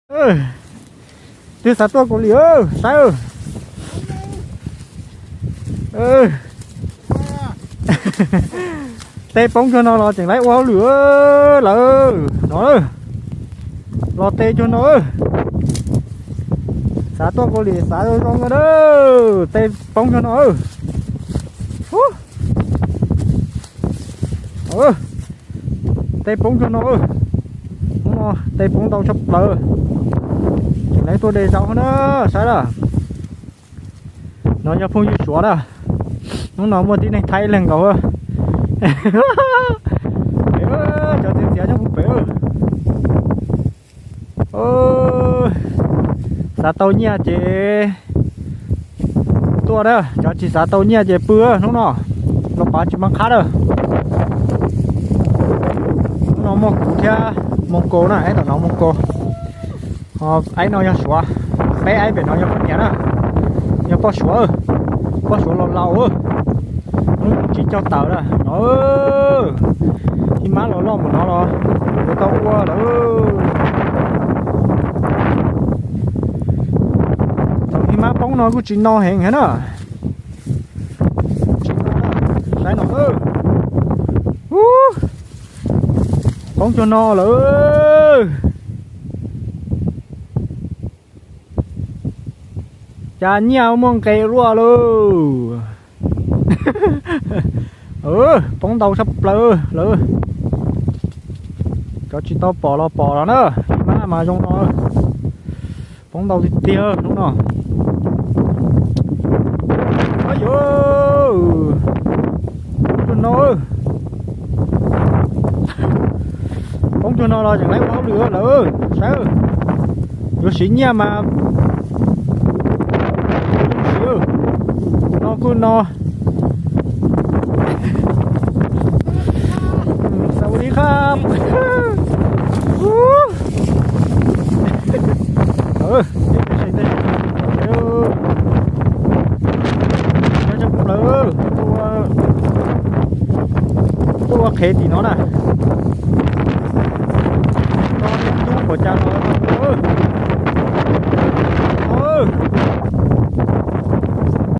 Twb xav tuaj Kaus Lim, saib. Tej poob cuag no los tseem laib ua hauj lwm lawm no. Los tej cuag no. Xav tuaj Kaus Lim xav zoo zoo na. Tej poob cuag no. Tej poob cuag no. Hnub no tej poob ntau tshaj plaws. Tseem laib tuaj de zaub na, saib na. No yog phooj ywg Suav na. Hnub no muaj tib neeg Thaib ib leeg nkaus. Pem, cov txiav txiav nyob puag pem. Xav tau nyiaj ces tuaj na, cov tsis xav tau nyiaj ces pw hnub no. Los pav tsis mag qhab na. Hnub no muaj kuv thiab Moo Kaus na, aib tom no Moo Kaus. Ho aib no yog Suav, peb aib pem no yog poj niam na, yog poj Suav, poj Suav laus laus, hnub nyoog tsib caug tawm na no. Ib mab los loj npaum no los yuav tau ua lawm. Thaum ib mab poob no kuj tsis no heev thiab na. Tsis no, saib no. Ub, poob cuag no lawm. Cas nyiaj muaj nqe luaj lauj. Poob ntau tshaj plaws lawm. Cov tsis tau pom los pom los na, ib mab mas zoo no. Poob ntau tiag tiag hnub no. Yuav, poob cuag no, poob cuag no los tseem laib ua hauj lwm lawm, saib. Yuav siv nyiaj mas, no kuj no. Xav ua li qab. Tuaj ua qhev tim no na.